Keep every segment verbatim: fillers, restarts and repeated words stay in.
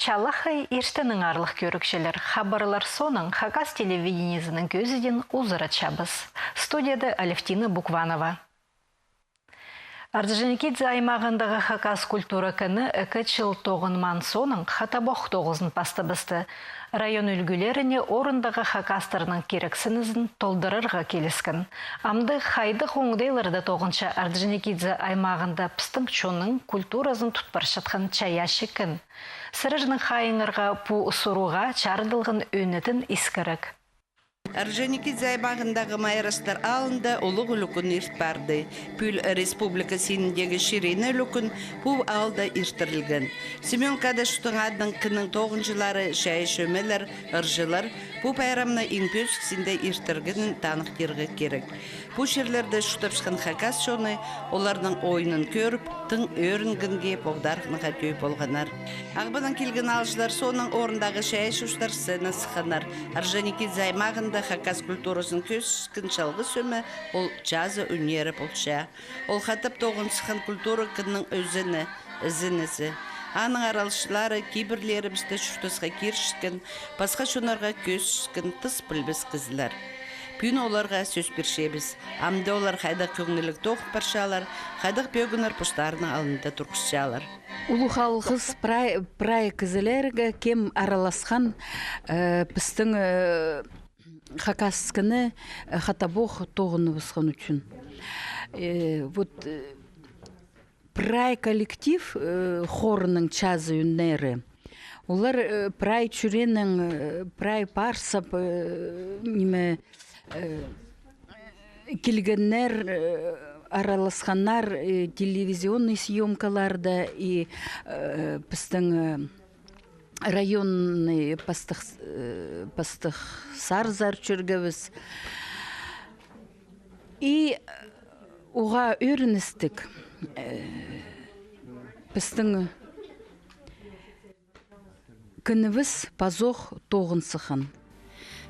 Чалахай иртеннең, аарлығ кӧрігҷілер. Хабарлар соонаң Хакас телевидениезінің кӧзідиин узаратчабыс. Студияда Алевтина Букванова. Орджоникидзе аймағындағы хакас культура кіні ікі чыл тоғынмаан соонаң хатабох тоғызын пастабысты. Район ӱлгӱлеріне орындағы хакастарның кирексінізін толдырарға киліскен. Амды хайдағ оңдайларда тоғынча Орджоникидзе аймағында пістің чонның культуразын тут парчатхан чайаачы кін? Сірернің хайииңарға пу сурыуға чарыдылған ӧнетін искіріг. Орджоникидзе аймағындағы Майрастар аалында улуғ ӱлӱкӱн ирт парды. Пӱӱл республика синіндегі чир-ине ӱлӱкӱн пу аалда иртірілген. Семён Кадышевтің адынаң кіннің тоғынҷылары, чайаачы ӧмелер, ырҷылар пу пайрамны иң пӧзік синде иртіргенін таныхтирға кирек. Пу чирлерде чуртапчатхан хакас чоны оларның ойынын кӧріп, тың ӧрінгенге, поғдарханға тӧӧй полғаннар. Ағбаннаң килген аалҷылар соонаң орындағы чайаачы устар сценаа сыхханнар. Орджоникидзе аймағында хакас культуразын кӧзіткен чалғыс ӧме ол чазы ӱннері полча. Ол хатап тоғын сыххан культура кіннің ӧзені, ізенізі. Аның араласчылары кибірлерібісте чуртасха кирчеткен, пасха чоннарға кӧзіткен тыс пілбес кізілер. Пӱӱн оларға сӧс пирчебіс. Амды олар хайдағ кӧңніліг тоғын парчалар, хайдағ пӧгіннер постарының алнында турғысчалар. Улуғ алғыс прай, прай кізілерге, кем араласхан, э, пістің, э, хакас кіні, э, хатабох тоғыныбысхан ӱчӱн. Э, вот, э, прай коллектив, э, хорының чазы ӱннері. Олар, э, прай чӱреенең, э, прай парсап, э, ниме, э, килгеннер, э, араласханнар, э, телевизионный съёмкаларда и, э, пістің, э, районный пастых, э, пастых сарзар чӧргебіс. И, э, уғаа ӧріністіг, э, пістің кінібіс пазох тоғын сыххан.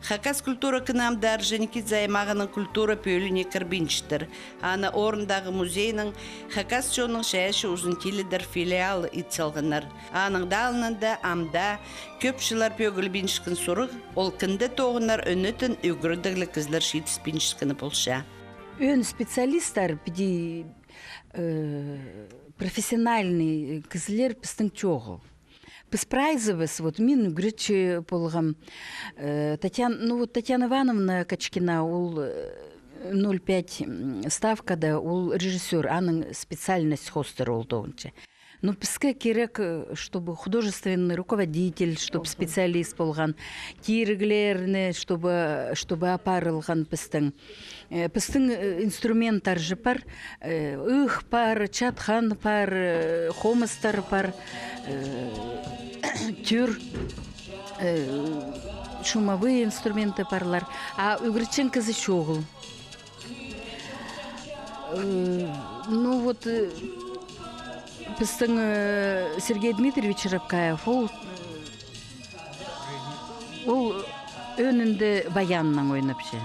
Хакас культура кіні амды Орджоникидзе аймағының культура пӧлиине кірбинчеттір. Аны орындағы музейнің хакас чонның чайаачы узын тилідер филиалы ит салғаннар. Аның даа алнында амды кӧп чыллар пӧгілбинчеткен сурығ, ол кінде тоғынар ӧнетін ӱгредігліг кізілер читіспинчеткені полча. Ӧӧн специалисттер, піди, э, профессиональный кізілер пістің чоғыл. Піс прайзыбыс, вот мин ӱгретчі полғам, э, Татьян-, ну вот Татьяна Ивановна Качкина, ол, э, ноль пять, м, ставкада, ол режиссёр, аның специальность хоостыра ол тоғынча. Но піске кирек, э, чтобы художественный руководитель, чтоб специалист полған, тиріглерні, чтобы, чтобы апарылған пістің. Э, пістің, э, инструменттер же пар, э, ых пар, чатхан пар, э, хомыстар пар, э, тӧр, э, шумовые инструменты парлар. А ӱгретчең кізі чоғыл. Э, ну вот, э, пістің, э, Сергей Дмитриевич Рабкаев, ол, ол ӧӧнінде баяннаң ойнапча.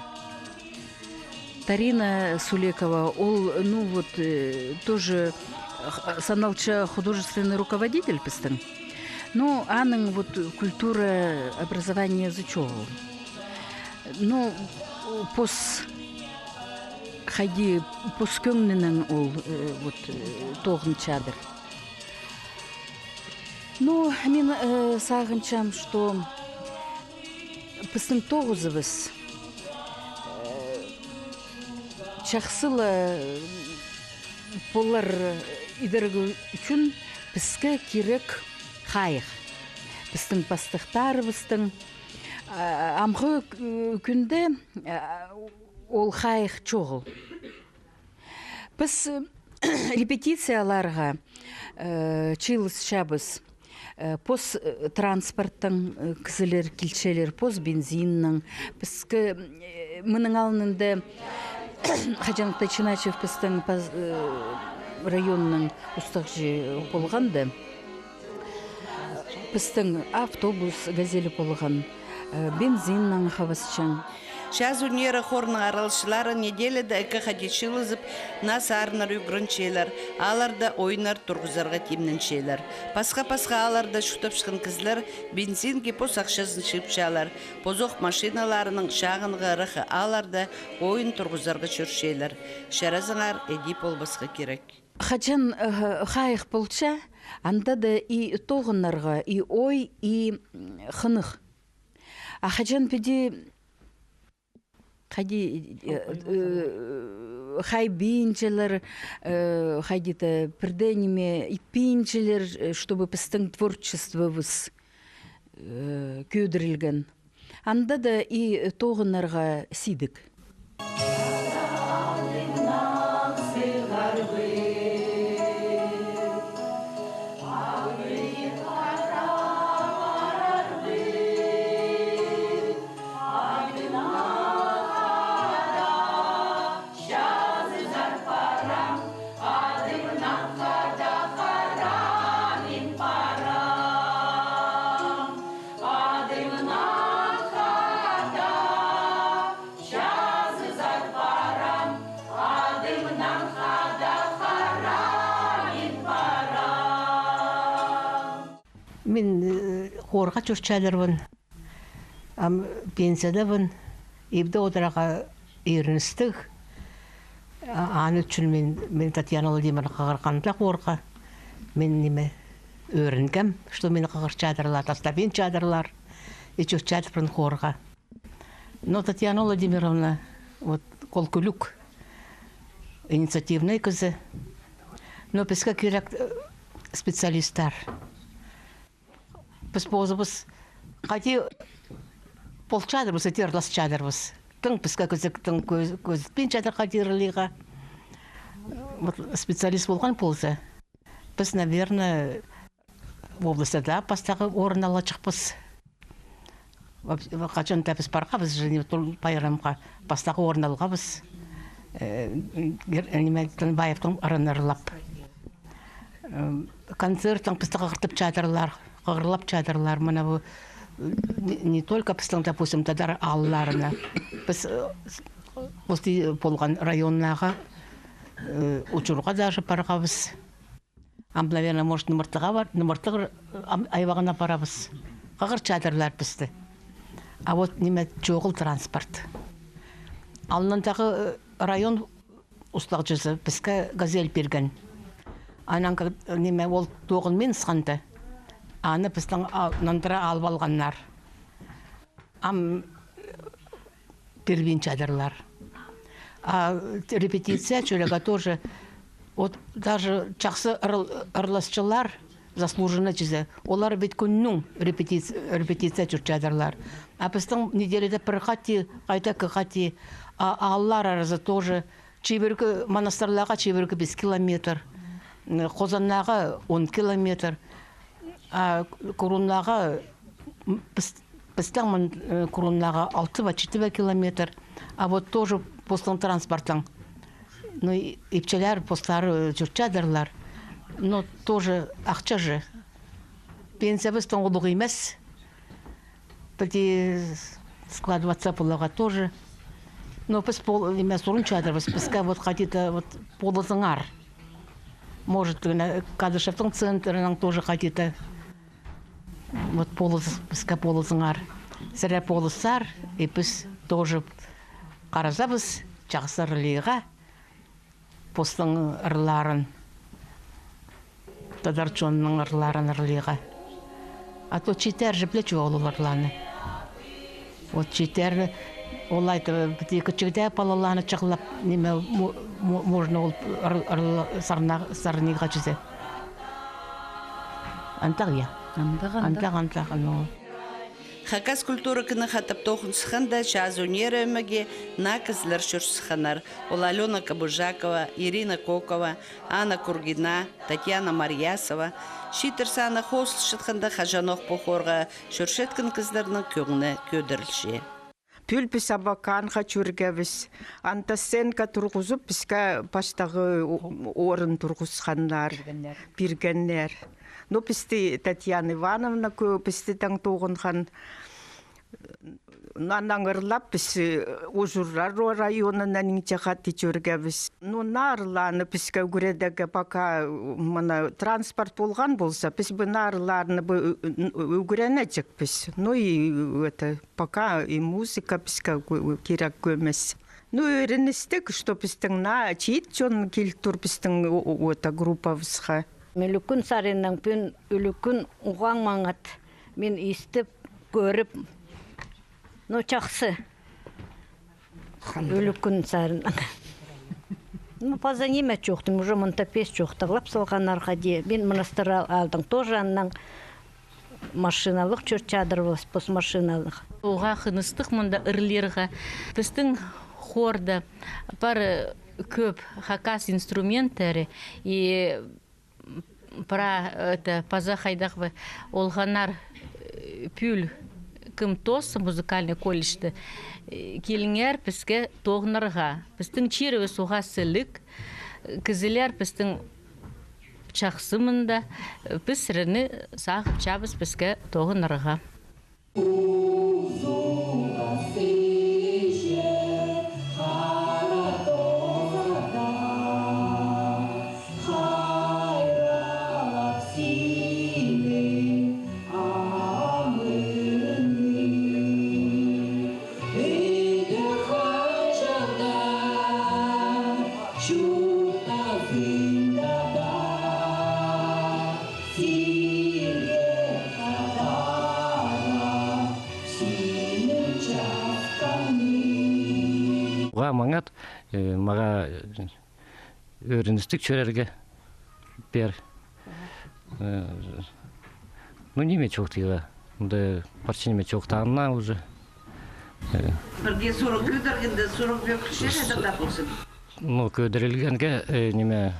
Тарина Сулекова, ол, ну вот, э, тоже, э, саналча художественный руководитель пістің. Ну, аның вот культура образованиезі чоғыл. Ну, пос хайди, пос кӧңнінең ол, э, вот, э, тоғынчадыр. Ну, мин, э, сағынчам, что пістің тоғызыбыс, э, чахсы ла, э, полар, э, идерге ӱчӱн піске кирек хайығ. Пістің пастыхтарыбыстың, э, амғы, э, кӱнде, э, ол хайығ чоғыл. Піс, э, репетицияларға, э, чыылысчабыс. Э, пос, э, транспорттаң, э, кізілер килчелер, пос бензиннең. Піске, э, мының алнында Хаҷан Тайчинаачев пістің пас-, э, районның устағҷы полғанда, пістің автобус, газель полған, э, бензиннең хабасчаң. Чазы ӱннері хорның араласчылары неделяда ікі хати чыылызып, наа сарыннар ӱгренчелер, аалларда ойыннар турғызарға тимненчелер. Пасха-пасха аалларда чуртапчатхан кізілер бензинге пос ахчазын чыыпчалар. Позох машиналарының чағынғы ыраххы аалларда ойын турғызарға чӧрчелер. Чаразыңар, іди полбасха кирек. Хаҷан, э, хайығ полча, анда даа и тоғынарға, и ой, и, м, хынығ. А хаҷан піди, хайди, э, э, хайбинчалар, э, хайди-да пірдее ниме итпинчелер, э, чтобы пістің творчествобыс, э, кӧдірілген. Анда даа и тоғынарға сидік. Мин, э, хорға чӧрчедірбін. Ам пенсиядабын, ибде одырарға иріністіг. А-, аны ӱчӱн мин, мин Татьяна Владимировна хығырғанда хорға, мин ниме, ӧрінгем, что мин хығырчадырлар, тастабинчадырлар, и чӧрчедірбін хорға. Но Татьяна Владимировна, вот, кол кӱлӱк, инициативный кізі. Но піске кирек, э, специалисттер. Піс позыбыс хайди полчадырбыс, іди ырласчадырбыс. Тың піске кізі тың кӧз-, кӧзітпинчедір хайди ырлиға. Вот специалист полған полза, піс, наверное, областьта даа пастағы орын аларҷыхпыс. Вообще, хаҷан-да піс парғабыс же, не, тол пайрамға, пастағы орын алғабыс. Э, гер-, ниме, Тынбаевтың ырын ырлап. Э, концертің пісті хығыртапчадырлар, хығырлапчадырлар. Мына пу, э, не, не только пістің, допустим, тадар аалларына. Піс, э, с-, пісті полған районнағы, э, учурға даже парғабыс. Ам, наверное, может, Нымыртығға пар-, Нымыртығ, ам, аймағына парабыс. Хығырчадырлар пісті. А вот, ниме, чоғыл транспорт. Алнындағы, э, район устағҷызы піске «Газель» пирген. Анаң, ка-, ниме, ол тоғынмин сыхханда, аны пістің а-, нандыра алып алғаннар. Ам пирбинчадырлар. А репетиция чӧрерге тоже, вот даже чахсы ырыл-, ырласчылар, заслуженный чізе, олар ведь кӱннің репетиц-, репетиция чӧрчадырлар. А пістің неделяда пір хати, хайда ікі хати, а ааллар аразы тоже чибіргі, Монастырьларға чибіргі пис километр, м, Хозаннарға он километр, а Куруннарға, м, піс-, пістің мын, э, Куруннарға алты ба, читі бе километр. А вот тоже постың транспортың. Ну, и-, ипчілер постары, э, чӧрчадырлар. Но тоже ахча же. Пенсиябыс тың улуғ нимес. Піди складываться поларға тоже. Но піс пол-, ниме, сурынчадырбыс, піске вот хайди-да вот полызыңар. Может, гына Кадышевтің центрының тоже хайди-да вот полыс-, піске полызыңар. Сірер полысар, и піс тоже харазабыс чахсы ырлиға. Постың ырларын, тадар чонның ырларын ырлиға. А то чииттер же піле чоғыл ол ырланы. Вот чииттерні, олай-да, піди кічігде палаланы чығлап, ниме, мо-, мо-, можно ол ыр-, ырла-, сарна-, сарниға чізе. Андағ, я. Андағ, андағ. Андағ, андағ, ну. Хакас культура кіні хатап тоғын сыхханда, чазы ӱннері ӧмеге наа кізілер чӧр сыхханнар. Ол Алёна Кобыжакова, Ирина Кокова, Анна Кургина, Татьяна Марьясова. Чииттер саны хозылчатханда, хаҷанох пу хорға чӧрчеткен кізілернің кӧңні кӧдірілче. Пӱӱл піс Абаканға чӧргебіс. Анда сценка турғызып, піске пастағы о-, орын турғысханнар. Пиргеннер. Пиргеннер. Но пісті Татьяна Ивановна кӧ-, пісті тың тоғынған. Анаң ырлап, піс, э, Ужур Ро-, районына нинҷе хати чӧргебіс. Ну, наа ырлааны піске ӱгредерге пока, э, мына, транспорт полған полза, піс пу наа ырлааны пу, э, э, ӱгренҷекпіс. Ну и, э, это, пока и музыка піске кӧ-, кирек кӧмес. Ну, ӧріністіг, что пістің наа чиит чон киліп тур пістің, о-, о-, это, группабысха. Ӱлӱкӱн саринаң пӱӱн ӱлӱкӱн уғаа маңат. Мин истіп, кӧріп, ну, чахсы. Ӱлӱкӱн саринаң. Ну, паза ниме чоохтим, уже мында пес чоохтағлап салғаннарға дее. Мин Монастырь аалдаң тоже аннаң машиналығ чӧрчадырбыс, пос машиналығ. Уғаа хыныстығ мында ырлирға. Пістің хорда пар, э, кӧп хакас инструменттері, и пра-, это, паза хайдағ ба олғаннар, э, пӱӱл кім тооза музыкальный колледжті, э, киліңер піске тоғынарға. Пістің чирібіс уғаа сіліг, э, кізілер пістің чахсы мында, э, піс сірерні сағынчабыс піске тоғынарға. Уғаа маңат, э, мағаа, э, ӧріністіг чӧрерге пеер. Э, ну, ниме чоохтирға? Мында парча ниме чоохтааннаң уже. Э. Пірге сурығ кӧдіргенде, сурығ пӧк кірче, хайдағ даа ползын. Ну, кӧдірілгенге, э, ниме,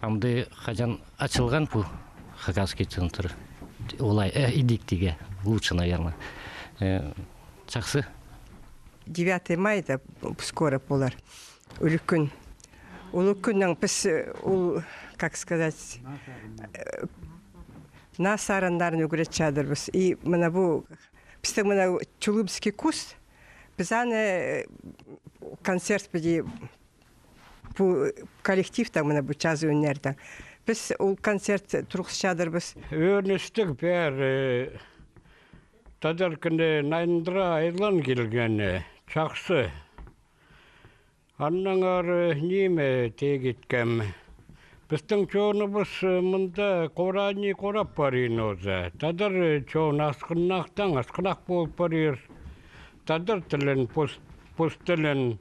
амды хаҷан ачылған пу хакасский центр? Олай, э, идӧк тигі, лучше, наверное. Э, чахсы. Девятое майда скоро полар. Ӱлӱкӱн. Ол ӱлӱкӱннең піс, э, ол, как сказать, э, наа сарыннарын ӱгретчедірбіс. И мына пу, пістің мына Чулымский куст, піс аны, э, концерт піди, пу коллективтең, мына пу час ӱннердең. Піс ол концерт турғысчадырбыс. Ӧріністіг пеер, э, тадар кӱні нандыра айлан килгені, чахсы. Аннаң ары ниме тегеткем. Пістің чоныбыс, э, мында хораны хорап парин оза. Тадар, э, чон асхынахтаң асхынах пол парир. Тадар тілін, пос, пос тілін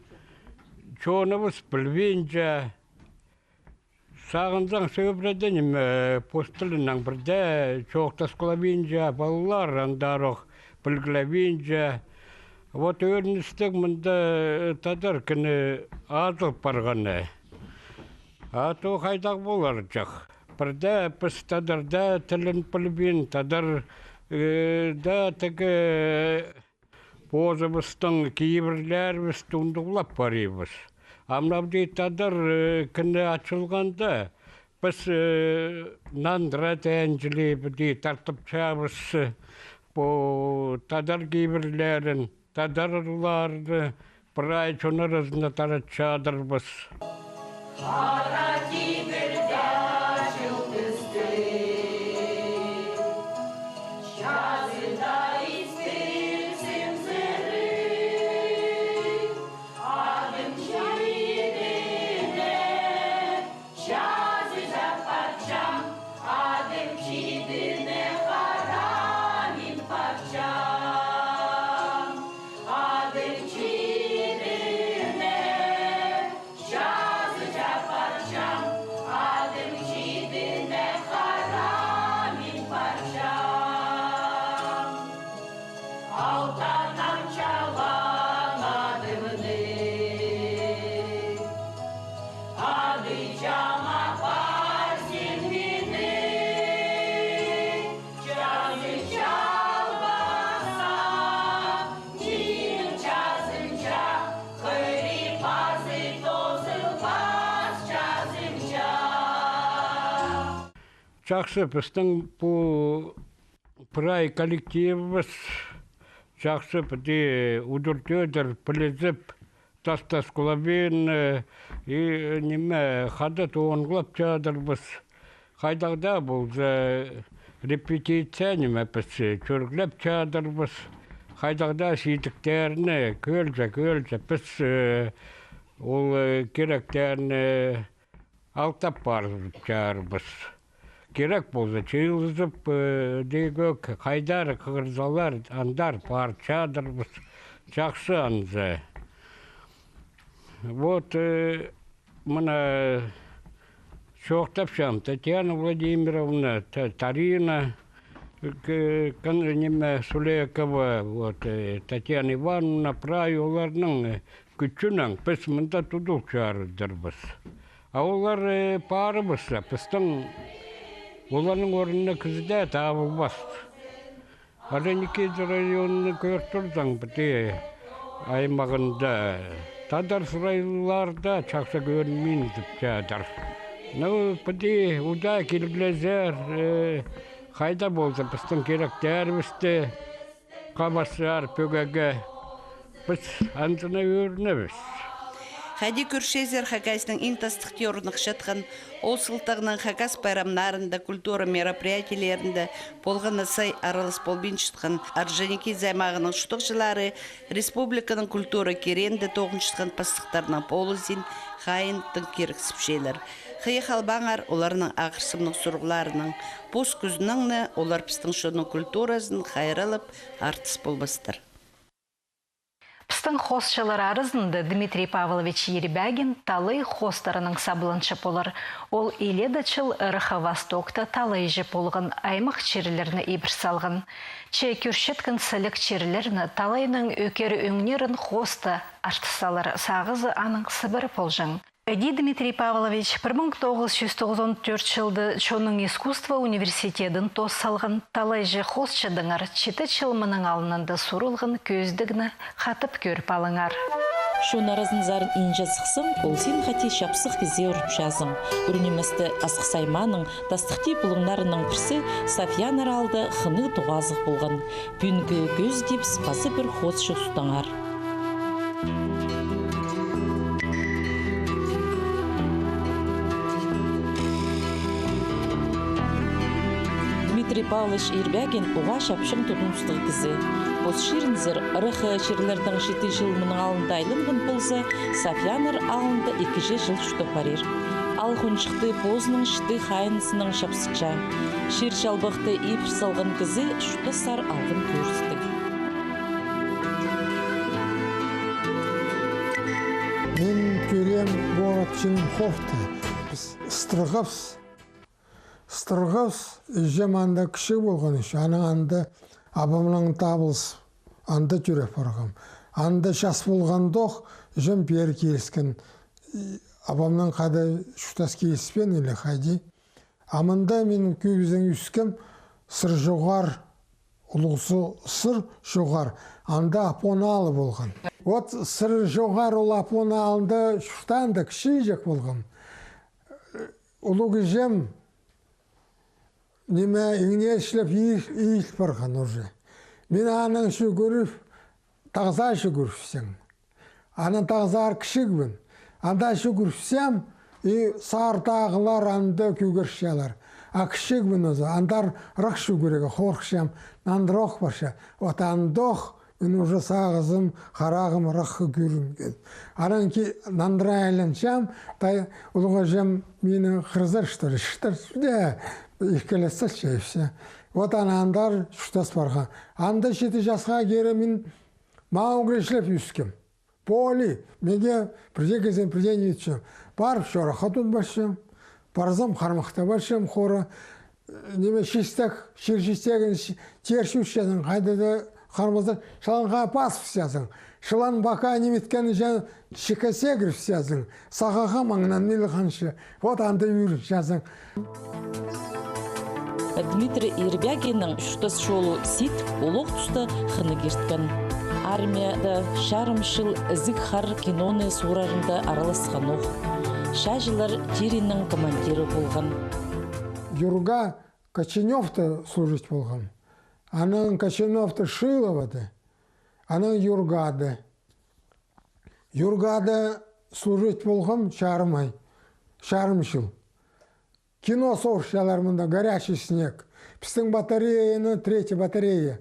чоныбыс пілбинче. Сағынзаң, сӧбіреде ниме, э, пос тілінең пірдее чоохтасхлабинча, палалар андарох пілгілебинче. Вот ӧріністіг мында, э, тадар кӱні азыл парғаны. А то хайдағ поларҷых. Пірдее піс тадар даа тілін пілбин, тадар, э, даа тігі, э, позыбыстың кибірлерібісті ундуғлап парибыс. Ам мына пу тадар, э, кӱні ачылғанда, піс, э, нандыра тенҷілеп, пу тартыпчабыс, э, пу тадар кибірлерін, тадар ырларын прай чон аразына таратчадырбыс. Хара кибірде чыл тӱсті, чазыда исті сымзыры, адым чидіне, чазыда парчам, адым чидіне хара мин парчам. Адым чидіне, чазыда парчам, адым чидіне хара мин парчам. Алтаннаң чалған адымны адыйҷаң апарзың мині. Чазы чалбаса, минің чазымҷа, хыри-пазы тозылбас чазымҷа. Чахсы, пістің пу прай коллективібіс Чахсы піди удур-тӧдір пілізіп, тас-тас кулабин, э, и, э, ниме, хада тоғынғлап чадырбыс. Хайдағ даа полза, репетиция ниме піс, э, чӧрглеп чадырбыс. Хайдағ даа сидіктерні кӧлзе, кӧлзе піс, э, ол, э, киректерні алтап парып чарбыс. Кирек полза, чыылызып, э, дегӧк, хайдар хығырзалар, андар парып чадырбыс. Чахсы анзы. Вот, э, мына чоохтапчам, Татьяна Владимировна, Та-, Тарина, к-, кан-, ниме, Сулекова, вот, э, Татьяна Ивановна, прай оларның, э, кӱчінең піс мында тудыл чарыдырбыс. А олар, э, парыбысса, пістің оларның орнына кізі дее табылбас. Орджоникидзе районын кӧр турзаң, піди аймағында тадар сырайлыларда чахсы кӧрінмин тіп чадыр. Ну, піди удаа килгілезер, э, хайда полза, пістің киректерібісті хабасчылар пӧгеге. Піс анзына ӧрінебіс. Хайди кӧрчезер, Хакасияның иң тастыхти орныхчатхан, ол сылтағнаң хакас пайрамнарында, культура мероприятиелерінде полған на сай аралас полбинчатхан Орджоникидзе аймағының чуртағҷылары республиканың культура киреенде тоғынчатхан пастыхтарның полызын хайын тың кирексіпчелер. Хыйа халбаңар оларның ағырсымнығ сурығларынаң, пос кӱзінең не олар пістің чонның культуразын хайраллап артыс полбастар. Пістің хоосчылар аразында Дмитрий Павлович Ербягин талай хоостарынаң сабланча полар. Ол илееде чыл ырахха Востокта талайҷы полған, аймах чирлерні ибіре салған. Че кӧрчеткен сіліг чирлерні, талайның ӧкер ӧңнерін хооста артыс салар, сағызы аның сыбыра полҷаң. Іди Дмитрий Павлович пір муң тоғыс чӱс тоғызон тӧрт чылда чонның искусство университедін тоос салған. Талайҷы хоосчыдаңар читі чыл мының алнында сурылған кӧзідігні хатап кӧріп алыңар. Чон аразынзар инҷе сыхсаң, ол син хати чапсых кізее урапчазың. Ӱр ниместе Асхыс аймааның тастыхти пулуңнарының пірсі Сафьяннар аалда хынығ тоғазығ полған. Пӱӱнгі кӧзідібіс паза пір хоосчы устаңар. Дмитрий Павлович Ербягин уғаа чапчаң тудыныстығ кізі. Пос чирінзер ырах чирлердең читі чыл мының алнында айланған полза, Сафьяннар аалында ікінҷі чыл чуртап парир. Аал хонҷыхты позының читі хайынызынаң чапсытча. Чир-чалбахты ибіре салған кізі чуртастар алғын кӧрістіг. Мин тӧреем город Черемховта. Піс Строговс. Строговс, іҷем анда кічіг полған ещё, анаң анда абамнаң табылыс, анда тӧреп парғам. Анда час полғандох, іҷем пеер киліскен, и абамнаң хада чуртас киліспеен или хайди. А мында мин кӧбізінең ӧскем Сыр Чоғар, улуғ Сыр Чоғар, анда Апон аалы полған. Вот Сыр Чоғар ол Апон аалында чуртаанда кічіҷек полғам. Улуғ іҷем ниме, иңнешлеп ил парған уже. Мин анаң чӱгӱріп, тағзаа чӱгӱріпсең. Анаң тағзаар кічігбін. Анда чӱгӱріпсем, и саартағылар анда кӧгерчелер. А кічігбін оза, андар ырах чӱгӱрерге хорыхчам, нандыра ох парча. Вот андох мин уже сағызым, харағым ырахха кӧрінген. Анаң ки нандыра айланчам, тай улуғ іҷем мині хырзар, что ли, чыхтар, да, иккелес салча, и всё. Вот анаң андар чуртас парған. Анда читі часха кире мин мағаа ӱгречлеп ӧскем. Поле, меге пірдее кізең пірдее итчем. Парып чорахха тудынчам. Парзам, хармахтабачам, хора. Ниме, чистек, чир чистегін, тер чӧрчезің, хайда даа хармазар, чыланға пазыбысчазың. Чылан пока ниме иткенінҷе чикке сегірібісчезің. Сағаға маңнанмайлығ ханча. Вот анда ӧрінчезің. Дмитрий Ербягиннің чуртас чолы сидік, олох туста хынығ ирткен. Армияда чарым чыл «Ізіг хар» киноны суурарында араласхан ох. Чааҷылар тирінің командирі полған. Юрга Коченёвта служить полған. Анаң Коченёвта Шиловада. Анаң Юргада. Юргада служить полғам чарым ай, чарым чыл. Кино соорчалар мында, «Горячий снег». Пістің батареяны, третья батарея.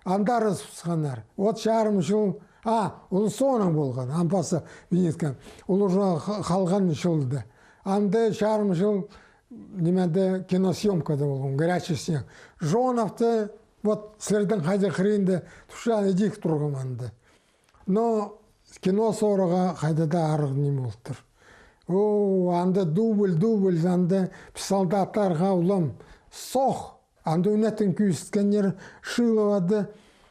Андар ызыбысханнар. Вот чарым чыл, а, ол соонаң полған, ам пазы винитка. Ол уже х-, халған чылда. Анда чарым чыл нимеде, киносъёмкада полғам, «Горячий снег». Жоновты, вот, сірернің хайдағ хыринда тусча, идӧк турғам анда. Но кино соорға хайдағ даа арығ ниме полтыр. О, анда дубль, дубль, анда піс солдаттарға улам сох. Анда ӱнетін кӧзіткеннер Шиловада,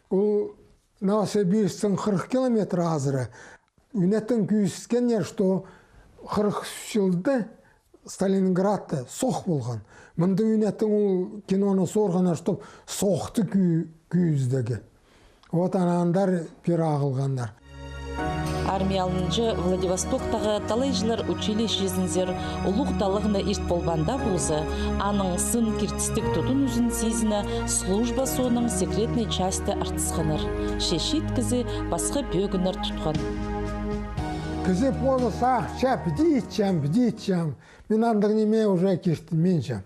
ол Новосибирсктең хырых километр азыра. Ӱнетін кӧзіткеннер, что хырых чылда Сталинградта сох полған. Мында ӱнетін ол киноны соорғаннар, чтоб сохты кӧ-, кӧзідерге. Вот анаң андар пеер ағылғаннар. Армия алнынҷа Владивостоктағы талайҷылар училищезінзер улуғ талағны ирт полбаанда полза, аның сын киртістіг тудынызын сизіне, служба соонаң секретный частьта артысханнар. Че чиит кізі пасха пӧгіннер тутхан. Кізі позы сағынча, піди итчем, піди итчем. Мин андағ ниме уже киртінминчем.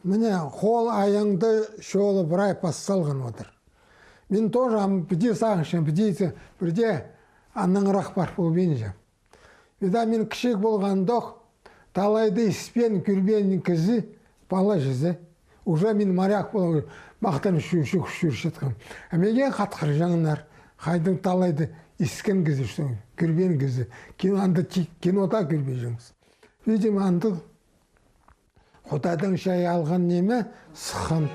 Мына хол-аяңда чолы прай пас салған одыр. Мин тоже ам піди сағынчам, піди итсе, пірдее аннаңырах пар полбинчам. Ида мин кічіг полғандох, талайды испеен, кӧрбеен кізі, пала чізе. Уже мин моряк полып, махтанып чӱ-, чӱ-, чӱрчеткем. А меге хатхырҷаңнар, хайдағ талайды искен кізі, что кӧрбеен кізі. Кино, анда ти-, кинода кӧрбеҷеңміс. Видимо, андағ Худайдаң чайаалған ниме сыххан.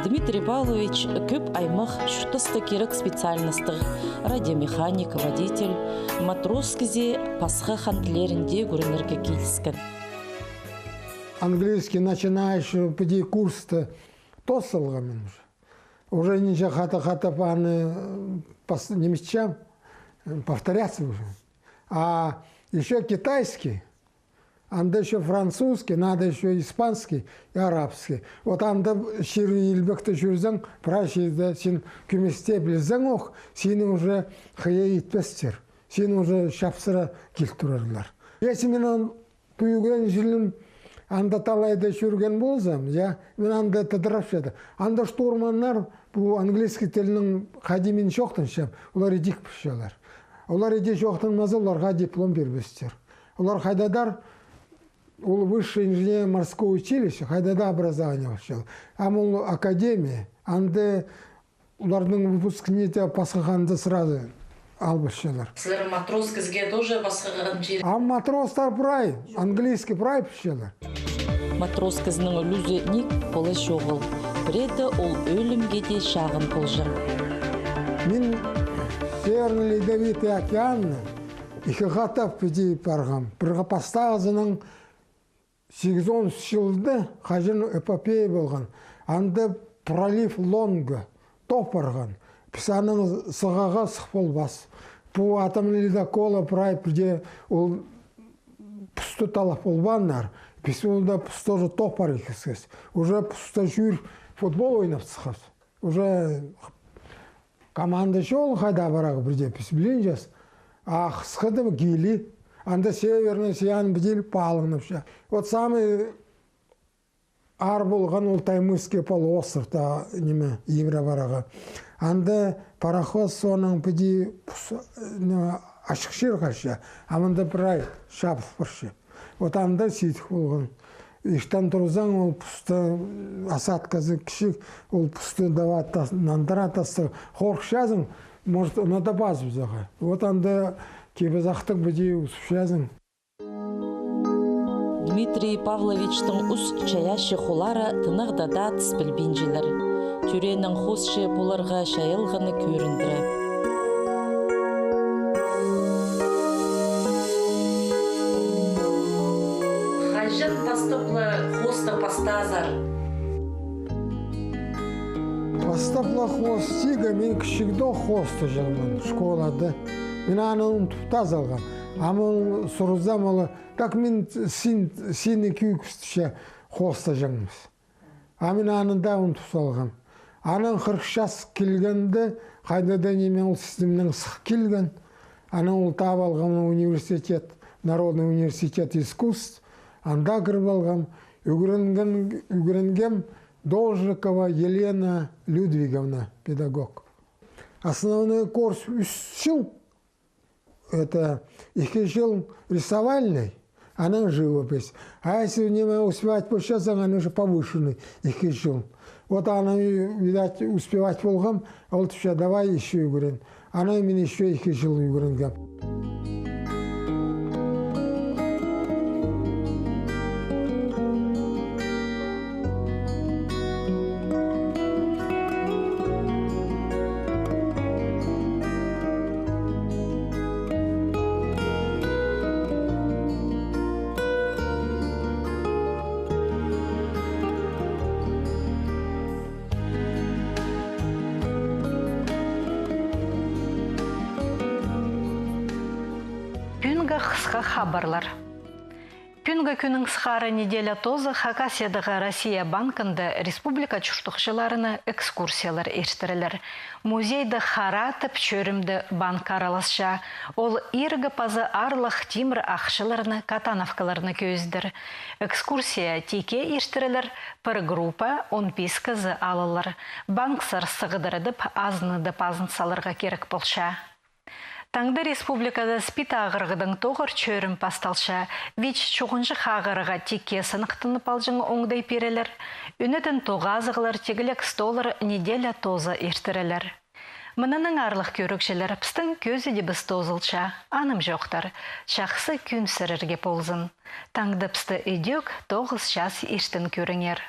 Дмитрий Павлович кӧп аймах чуртаста кирек специальностьтар: радиомеханик, водитель, матрос кізее пасха хан тіллерінде ӱгренерге киліскен. Английский начинающий піди курсты тоос салғам мин уже. Уже нинҷе хатап-хатап аны, э, пос-, ниме итчем, э, повторяться уже. А ещё китайский, анда ещё французский, надо ещё испанский и арабский. Вот анда чир-илбекте чӧрзең, прай чирде син кӧместе пілзең ох, сині уже хыйа итпестер. Син уже чапсыра кил турарлар. Если мин ан-, пӱӱн чылым анда талайда чӧрген ползам, я, мин анда тыдырапчадым. Анда штурманнар, пу английский тілнең хайди мин чоохтанчам, олар идӧк пілчелер. Олар иди чоохтанмаза, оларға диплом пирбестер. Олар хайдағ-да ол высшее инженерное морское училище, хайдағ-да образование полча. Ам ол академия, анда оларның выпускниктері пасха ханда сразу алыбысчалар. Сірер матрос кізіге тоже пасха хан чир? А матростар прай, английский прай пілчелер. Матрос кізінің ӱлӱзі ниик полар чоғыл. Пірееде ол ӧлімге дее чағын полҷаң. Мин Северный Ледовитый океанны ікі хатап піди парғам. Пір ха-, пастағызынаң сигізон чылда хаҷан эпопея полған. Анда пролив Лонго тох парған. Піс анаң сығарға сых полбас. Пу атомный ледоколы прай пірдее ол пусты талап полбааннар. Піс ол даа пуста уже тох парар ікізібіс. Уже пуста чӧр футбол ойнап сыхпас. Уже команда чоғыл хайда парарға пірдее, піс пілбинчебіс. А хысхыда килі, анда северное сияние пілдір палыңнапча. Вот самый аар полған ол Таймырский полуостровта, ниме, ибіре парарға. Анда пароход соонаң піди пус-, ниме, ачых чир халча, а мында прай чабыл парча. Вот анда сидік полған. Иртен турзаң, ол пусты, осадказы кічіг, ол пусты давай тас-, нандыра тастығ. Хорыхчазың, может, надо пазып сағаа. Вот анда кибізахтығ піди узыпчазың. Дмитрий Павловичтің ус чайаачы хулары тынағда даа тыс пілбинчелер. Тӧрееннең хоосчы поларға чайалғаны кӧріндіре. Хаҷан пастап ла хооста пастаазар? Пастап ла хоос тигі, мин кічігде хооста чағынмын, школада. Мин аны унтуп таа салғам. Ам ол сурзам, ол, так мин син, сині кӧгістіпче хооста чағынмас. А мин аны даа унтуп салғам. Анаң хырых час килгенде, хайда-да ниме ол сизімнең сых килген. Анаң ол таап алғам университет, Народный университет искусств. Анда кіріп алғам. Ӱгренген, ӱгренгем Должикова Елена Людвиговна, педагог. Основной курс ӱс чыл. Это ікі чыл рисовальный, анаң живопись. А если ниме успевать полчазың, аны уже повышенный ікі чыл. Вот аны, видать, успевать полғам, ол тіпче, давай ещё ӱгрен. Аны мин ещё ікі чыл ӱгренгем. Пӱӱнгі хысха хабарлар. Пӱӱнгі кӱннең сығара неделя тооза Хакасиядағы Россия банкында республика чуртағҷыларына экскурсиялар иртірелер. Музейде харатып чӧрімде банк араласча. Ол иргі паза аарлығ тимір ахчаларны, катановкаларны кӧзідер. Экскурсия тикке иртірелер, пір группа он пис кізі алылар. Банксар сығдырадып, азынадып азын саларға кирек полча. Таңда республикада СПИД ағырығдаң тоғыр чӧрім пасталча. ВИЧ чуғынҷах ағырығға тикке сыныхтанып алҷаң оңдай пирерлер. Ӱнетін тоғазығлар, тигілек столлар неделя тооза иртірелер. Мынынаң, аарлығ кӧрігҷілер, пістің кӧзідібіс тоозылча, анымҷохтар. Чахсы кӱн сірерге ползын. Таңда пісті ідӧк тоғыс час иртен кӧріңер.